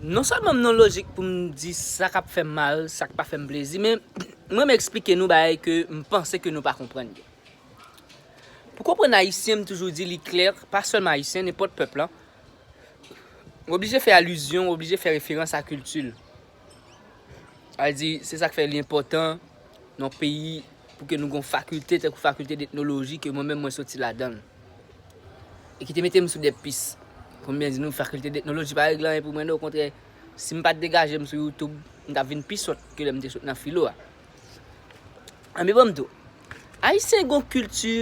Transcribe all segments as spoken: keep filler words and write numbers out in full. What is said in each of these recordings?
Non sèlman m nan lojik pou m di sa k ap fè m mal, sa k pa fè m plezi, men m renmen eksplike nou bagay ke m panse ke nou pa konprann yo. Pou konprann Ayisyen, m toujou di li klè, pa sèlman Ayisyen, nenpòt pèp lan, w oblije fè alizyon, w oblije fè referans a kilti l. Sa vle di, se sa k fè li enpòtan nan yon peyi pou ke nou gen yon fakilte tankou fakilte d etnoloji ke mwen menm mwen soti ladan l. E ki te mete m sou de pis. Pou m byen di nou, fakilte d etnoloji pa regle anyen pou mwen, non, okontrè, si m pa t degaje m sou YouTube, m t ap vin pi sòt ke lè m te sot nan filo a. Anben, ban m di w, Ayisyen gen yon kilti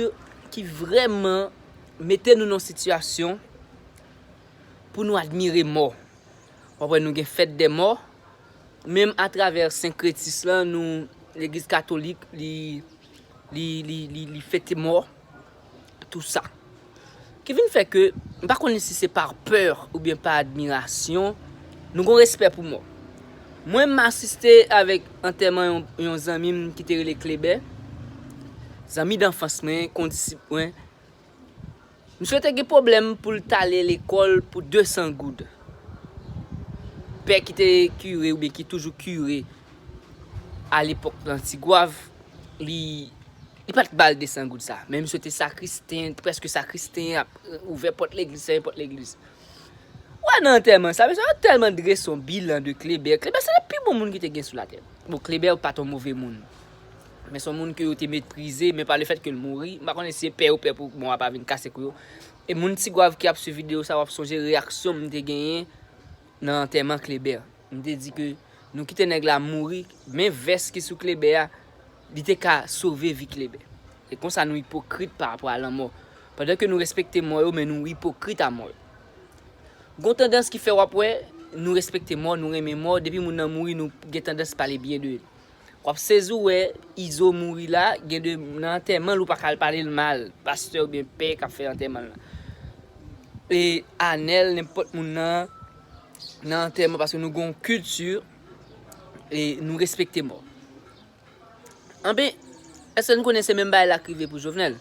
ki vrèman mete nou nan yon sitiyasyon pou nou admire mò. W ap wè nou gen fèt dè mò, menm atravè senkretis lan, nou, legliz katolik, li, li, li, li, li fete mò, tou sa. Ki vin fè ke, m pa konnen si se pa pè oubyen pa admirasyon, nou gen yon respè pou mò. Mwen, m asiste avèk antèman yon, yon zanmi m ki te rele Kleber, zanmi danfans mwen, kondisip mwen, misye te gen pwoblèm pou l t ale lekòl pou de san goud. Pè ki te kire oubyen ki toujou kire alepòk nan Tigwav, li, li pa t ba l de san goud sa. Men misye te sakristen, prèske sakristen, ap ouvè pòt legliz, fèmen pòt legliz. Wè, nan antèman sa, mesye yo tèlman drese yon bilan de Kleber. Kleber se le pi bon moun ki te gen sou latè. Bon, Kleber pa t yon move moun. Men se yon moun ke yo te meprize, men pa le fèt ke l mouri, m pa konnen si se pè yo pè pou mò a pa vin kase kou yo. E moun Tigwav ki ap swiv videyo sa, w ap sonje reyaksyon m te genyen nan antèman Kleber. M te di ke nou kite nèg la mouri, men vès ki sou Kleber a, li te ka sove vi Kleber. E konsa nou ipokrit pa rapò a lanmò. Pandan ke nou respekte mò yo, men nou ipokrit a mò yo. Gon tandans ki fè w ap wè, nou respekte mò, nou renmen mò, depi moun nan mouri, nou gen tandans pale byen de l. W ap sezi w wè Izo mouri la, gen de nan antèman l ou pa ka al pale l mal, pastè oubyen pè k ap fè antèman l la. E Anèl, nenpòt moun nan, nan antèman, paske nou gen yon kilti e nou respekte mò. Anben, èske nou konnen se menm bagay la k rive pou Jovenel?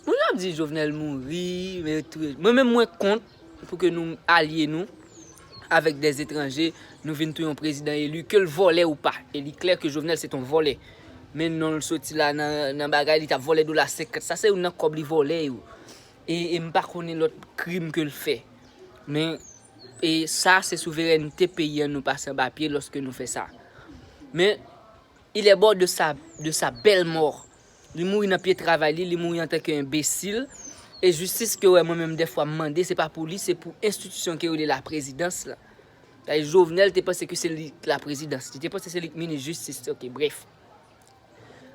Moun yo ap di Jovenel mouri, men tou, mwen menm mwen kont pou ke nou alye nou avèk dè etranje, nou vin touye yon prezidan eli, ke l vòlè ou pa. E li klè ke Jovenel se t on vòlè. Men non l soti la nan, nan bagay, li t ap vòlè dola senkant. Sa se youn nan kòb li vòlè yo. E, e m pa konnen lòt krim ke l fè. Men, e sa se souverènte peyi an nou pase anba pye lòske nou fè sa. Men, il est mort de sa, de sa belle mort. Li mouri nan pye travay li, li mouri antanke enbesil. E jistis ke wè mwen menm dèfwa m mande, se pa pou li, se pou enstitisyon ke yo rele laprezidans la. Sa Jovenel te panse ke se li k laprezidans. Li te panse se li k minis jistis. Ok, brèf.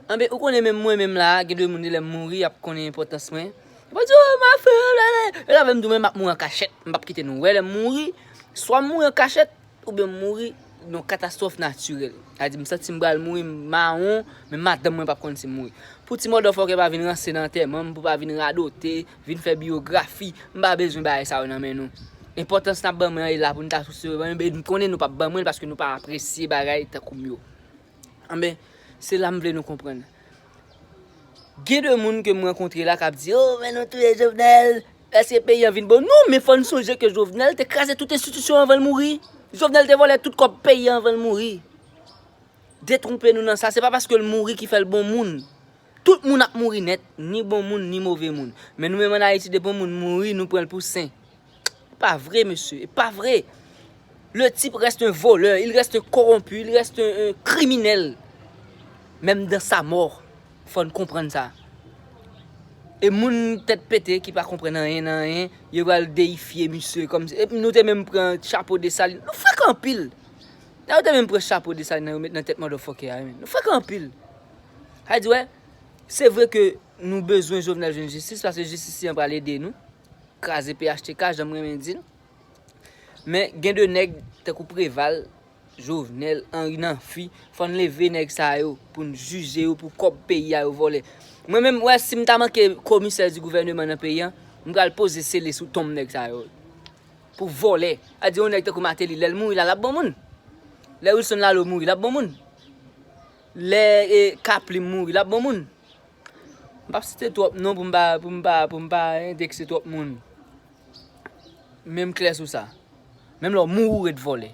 Anben, ou konnen menm mwen menm la, gen de moun lè m mouri, y ap konnen enpòtans mwen. Yo pa di, oh, ma fè, la, la. E la, m di, mwen, m ap mouri an kachèt. M p ap kite nou wè lè m mouri. Swa m mouri an kachèt, oubyen m mouri nan katastwòf natirèl. Sa di, m santi m pral mouri, m mawon, men madanm mwen p ap konn si m mouri. Pou ti mòdòfòkè pa vin ranse nan antèman m, pou pa vin radote, vin fè biyografi, m pa bezwen bagay sa yo nan men nou. Enpòtans n ap ban mwen an, e la pou n ta souse, e m konnen nou p ap ban mwen l paske nou pa apresye bagay tankou m yo. Anben, se la m vle nou konprann. Gen de moun ke m rankontre la k ap di, oh, men nou touye Jovenel, èske peyi an vin bon? Non, men fò n sonje ke Jovenel te kraze tout enstitisyon anvan l mouri. Jovenel te vòlè tout kòb peyi an anvan l mouri. Detwonpe nou nan sa, se pa paske l mouri ki fè l bon moun. Tout moun ap mouri nèt, ni bon moun, ni move moun. Men nou menm ann Ayiti, depi yon moun mouri, nou pran l pou sen. Pa vre, mesye, e pa vre. Le type reste un voleur, il reste un corrompu, il reste un, un criminel. Même dans sa mort, fò n konprann sa. E moun tèt pete ki pa konprann anyen nan anyen, yo pral deyifye misye kòmsi. Epi nou te menm pran chapo Desalin. Nou frèk anpil. Yo te menm pran chapo Desalin nan yo met nan tèt motherfucker a, men. Nou frèk anpil. Sa di, wè, se vre ke nou bezwen Jovenel jwenn jistis, paske jistis li an pral ede nou kraze P H T K, jan m renmen di l. Men gen de nèg tankou Preval, Jovenel, Henri Namphy, fò n leve nèg sa yo pou n jije yo pou kòb peyi a yo vòlè. Mwen menm, wè, si m ta manke komisè di gouvèneman nan peyi an, m pral poze sele sou tonm nèg sa yo. Pou vòlè. A di yon nèg tankou Martelly, lè l mouri la, l ap bon moun. Lè Wilson Lalo mouri, l ap bon moun. Lè e, Kaplim mouri, l ap bon moun. M p ap site twòp non pou m pa, pou m pa, pou m pa endekse twòp moun. Men m klè sou sa. Menm lè w mouri, ou ret vòlè.